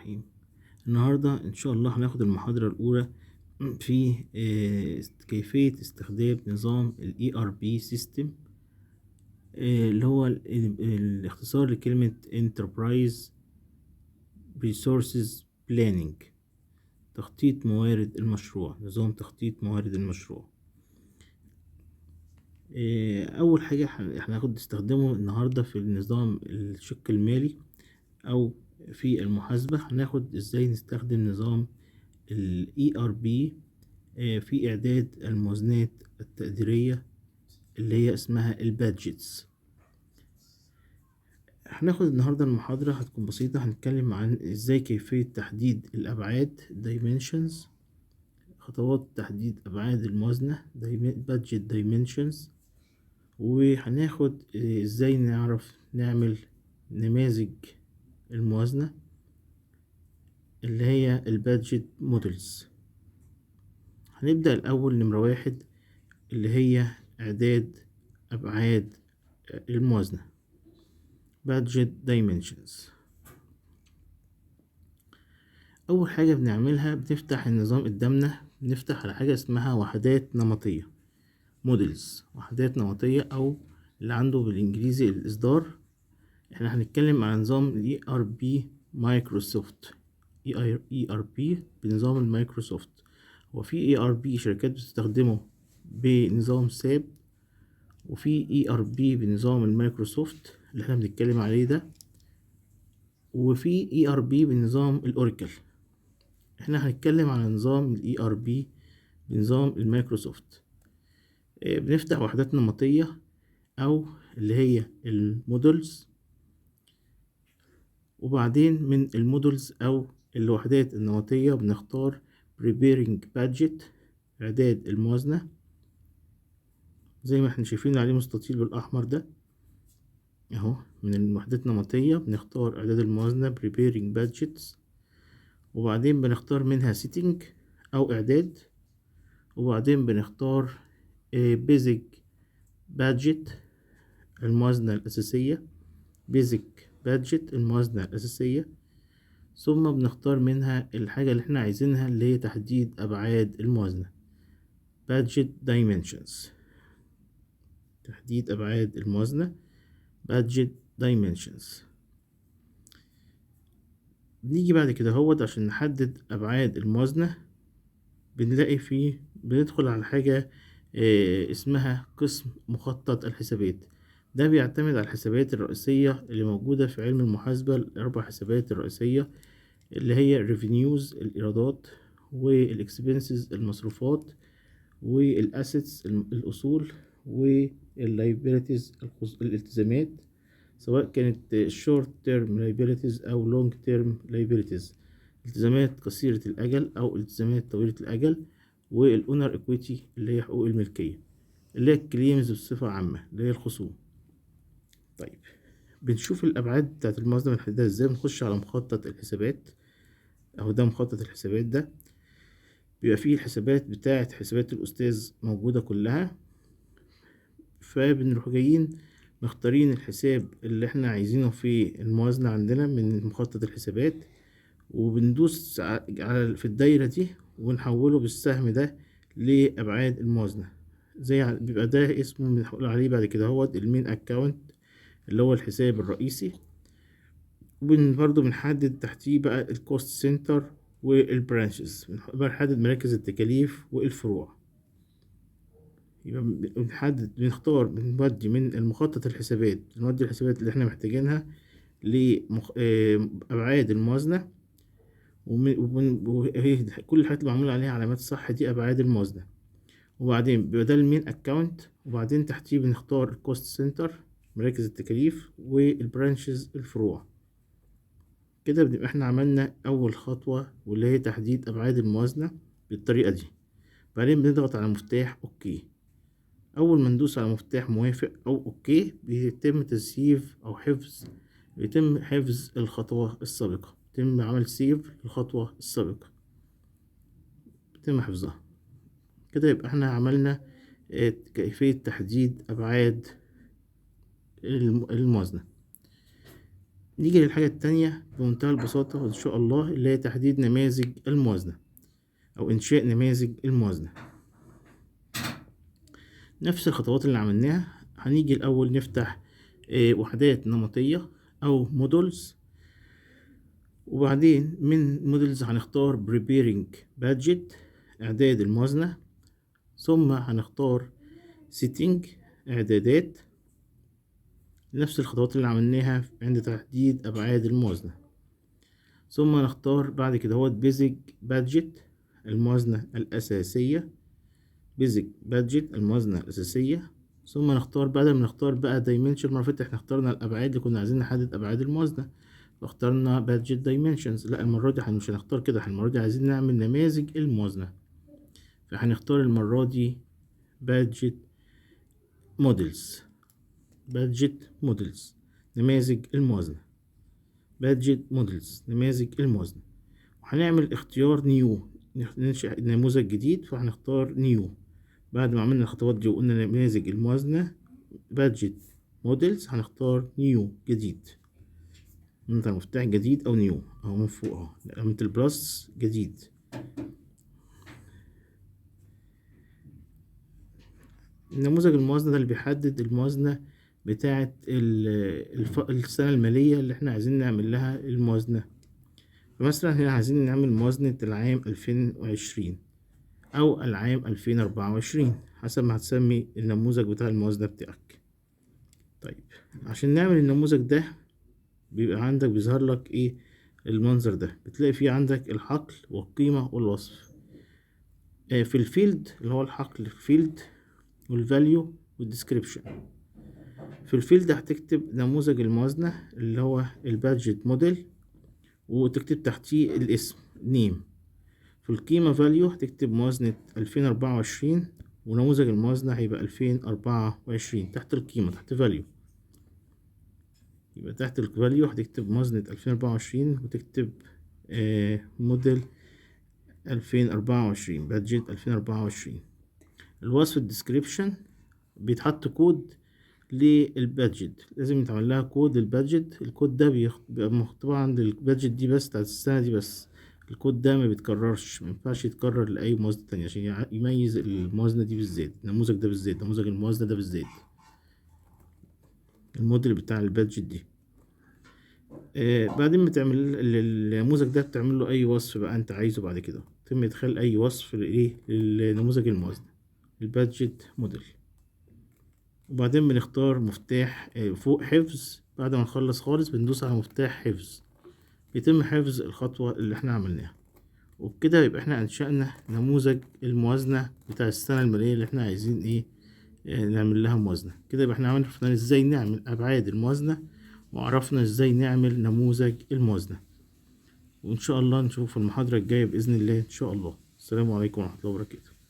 الرحيم. النهاردة إن شاء الله هناخد المحاضرة الأولى في كيفية استخدام نظام ال ERP System، اللي هو الاختصار لكلمة Enterprise Resources Planning، تخطيط موارد المشروع، نظام تخطيط موارد المشروع. أول حاجة هناخد نستخدمه النهاردة في النظام الشق المالي أو في المحاسبة، هناخد ازاي نستخدم نظام ال ERP في إعداد الموازنات التقديرية اللي هي اسمها ال budgets. هناخد النهاردة المحاضرة هتكون بسيطة، هنتكلم عن ازاي كيفية تحديد الأبعاد dimensions، خطوات تحديد أبعاد الموازنة budget dimensions، وهناخد ازاي نعرف نعمل نماذج الموازنة اللي هي ال budget models. هنبدأ الأول نمرة 1 اللي هي إعداد أبعاد الموازنة budget dimensions. أول حاجة بنعملها بنفتح النظام قدامنا، بنفتح على حاجة اسمها وحدات نمطية models، وحدات نمطية أو اللي عنده بالإنجليزي الإصدار. احنا هنتكلم على نظام ال ERP مايكروسوفت، ERP بنظام المايكروسوفت. هو في ERP شركات بتستخدمه بنظام SAP، وفي ERP بنظام المايكروسوفت اللي احنا بنتكلم عليه ده، وفي ERP بنظام ال Oracle. احنا هنتكلم على نظام ال ERP بنظام المايكروسوفت. بنفتح وحدات نمطية او اللي هي ال models، وبعدين من ال models او الوحدات النمطية بنختار preparing budget، اعداد الموازنة، زي ما احنا شايفين عليه مستطيل بالاحمر ده اهو. من الوحدات النمطية بنختار اعداد الموازنة preparing budgets، وبعدين بنختار منها setting او اعداد، وبعدين بنختار basic budget الموازنة الأساسية، basic budget الموازنة الأساسية، ثم بنختار منها الحاجة اللي احنا عايزينها اللي هي تحديد أبعاد الموازنة budget dimensions، تحديد أبعاد الموازنة budget dimensions. بنيجي بعد كده هوت عشان نحدد أبعاد الموازنة، بنلاقي فيه بندخل على حاجة اسمها قسم مخطط الحسابات. ده بيعتمد على الحسابات الرئيسية اللي موجودة في علم المحاسبة، الأربع حسابات الرئيسية اللي هي revenues الإيرادات، وال expenses المصروفات، وال assets الأصول، وال liabilities الالتزامات، سواء كانت short term liabilities أو long term liabilities، التزامات قصيرة الأجل أو التزامات طويلة الأجل، وال owner equity اللي هي حقوق الملكية اللي هي ال claims بصفة عامة اللي هي الخصوم. طيب، بنشوف الأبعاد بتاعت الموازنة بنحددها ازاي؟ بنخش على مخطط الحسابات أهو، ده مخطط الحسابات، ده بيبقى فيه الحسابات بتاعت حسابات الأستاذ موجودة كلها. فبنروح جايين مختارين الحساب اللي احنا عايزينه في الموازنة عندنا من مخطط الحسابات، وبندوس على في الدايرة دي ونحوله بالسهم ده لأبعاد الموازنة، زي بيبقى ده اسمه بنقول عليه بعد كده هو ال main account اللي هو الحساب الرئيسي. وبرضه بنحدد تحتيه بقى ال cost center وال branches، بنحدد مراكز التكاليف والفروع. يبقى بنحدد، بنختار، بنودي من المخطط الحسابات، بنودي الحسابات اللي احنا محتاجينها لأبعاد الموازنة، وهي كل الحاجات اللي معمول عليها علامات صح دي أبعاد الموازنة. وبعدين بيبقى ده ال main account، وبعدين تحتيه بنختار ال cost center مراكز التكاليف وال branches الفروع. كده بنبقى احنا عملنا أول خطوة واللي هي تحديد أبعاد الموازنة بالطريقة دي. بعدين بنضغط على مفتاح okay. أول ما ندوس على مفتاح موافق أو okay بيتم تسييف أو حفظ، بيتم حفظ الخطوة السابقة، يتم عمل save للخطوة السابقة، بيتم حفظها. كده يبقى احنا عملنا كيفية تحديد أبعاد الموازنة. نيجي بعد كده هوت نيجي للحاجة التانية بمنتهى البساطة إن شاء الله، اللي هي تحديد نماذج الموازنة أو إنشاء نماذج الموازنة. نفس الخطوات اللي عملناها، هنيجي الأول نفتح وحدات نمطية أو models، وبعدين من models هنختار preparing budget إعداد الموازنة، ثم هنختار setting إعدادات، نفس الخطوات اللي عملناها عند تحديد أبعاد الموازنة، ثم نختار بعد كده هو basic budget الموازنة الأساسية، basic budget الموازنة الأساسية، ثم نختار بعد ما نختار بقى dimension، المرة اللي فاتت احنا اخترنا الأبعاد اللي كنا عايزين نحدد أبعاد الموازنة فاخترنا budget dimensions. لا، المرة دي احنا مش هنختار كده، احنا المرة دي عايزين نعمل نماذج الموازنة، فهنختار المرة دي budget models، budget models نماذج الموازنة، budget models نماذج الموازنة. وهنعمل اختيار new، ننشئ نموذج جديد، فهنختار new. بعد ما عملنا الخطوات دي وقلنا نماذج الموازنة budget models، هنختار new جديد، نضغط على مفتاح جديد او new اهو من فوق اهو علامة ال plus جديد. نموذج الموازنة ده اللي بيحدد الموازنة بتاعة السنة المالية اللي احنا عايزين نعمل لها الموازنة. فمثلا هنا عايزين نعمل موازنة العام 2020 أو العام 2024 حسب ما هتسمي النموذج بتاع الموازنة بتاعك. طيب عشان نعمل النموذج ده بيبقى عندك بيظهر لك ايه المنظر ده، بتلاقي فيه عندك الحقل والقيمة والوصف. في ال field اللي هو الحقل field وال value وال description. في ال field هتكتب نموذج الموازنة اللي هو ال budget model وتكتب تحتيه الاسم name. في القيمة value هتكتب موازنة 2024 ونموذج الموازنة هيبقى 2024 تحت القيمة تحت value، يبقى تحت ال value هتكتب موازنة 2024 وتكتب موديل 2024 budget 2024. الوصف ال description بيتحط كود لل budget، لازم يتعمل لها كود لل budget. الكود ده بيبقى طبعا لل budget دي بس بتاعت السنة دي بس، الكود ده ما بيتكررش، ما ينفعش يتكرر لأي موازنة تانية عشان يميز الموازنة دي بالذات، النموذج ده بالذات، نموذج الموازنة ده بالذات، الموديل بتاع ال budget دي. بعدين بتعمل النموذج ده بتعمل له أي وصف بقى أنت عايزه بعد كده، تم إدخال أي وصف لإيه لنموذج الموازنة ال budget model. وبعدين بنختار مفتاح فوق حفظ. بعد ما نخلص خالص بندوس على مفتاح حفظ، بيتم حفظ الخطوة اللي احنا عملناها. وبكده يبقى احنا انشأنا نموذج الموازنة بتاع السنة المالية اللي احنا عايزين ايه نعمل لها موازنة. كده يبقى احنا عرفنا ازاي نعمل ابعاد الموازنة وعرفنا ازاي نعمل نموذج الموازنة. وان شاء الله نشوف المحاضرة الجاية بإذن الله ان شاء الله. السلام عليكم ورحمة الله وبركاته.